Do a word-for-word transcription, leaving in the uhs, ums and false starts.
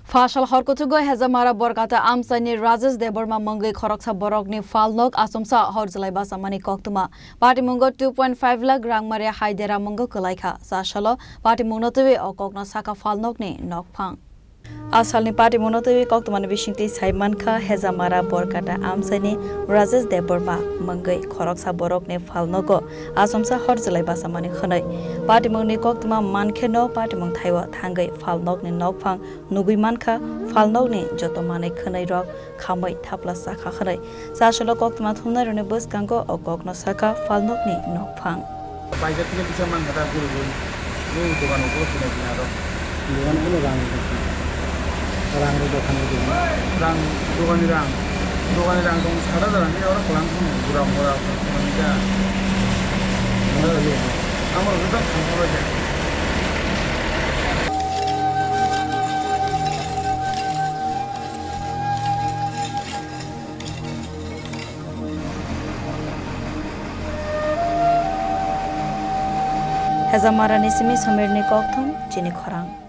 Phasal hor kuchugo Hezamara Borkata amchaini Rajesh Debbarma mungwi khoroksa borokni phalnok achomsa hor jwlai bachamani koktwma. Patimungo two point five lakh rang mari hai dera mungo kwlaikha. Chasalo patimungno twiwi o kokno sakha phalnokni nokphang. Asalni patimungno twiwi koktwmani bisingtwi sai mankha, Hezamara Borkata amchaini Rajesh Debbarma mungwi khoroksa borokni phalnogo achomsa hor jwlai bachamani hwnwi. Patimungni koktwma mankheno patimung thaio thangwi phalnokni nokphang nugwi mankha, phalnokni joto manwi khwnwi rok khamwi thapla chakha hwnwi. Chasalo koktwma thumnairokni bwskango o kokno sakha phalnokni nokphang. Paijak khe kisa mankha ta gurugwi. Nini dogan ugo sinai sinai aro. Dogan ugo rang rok. Rang rok dogan ugo. Rang, dogani rang. Dogani rang tong sat hajar, ani oro kwlang phano gura mura phano ja. Amar ugo ta thangkha bai ja. Hezamarani simi Somirni kokthum chini khorang.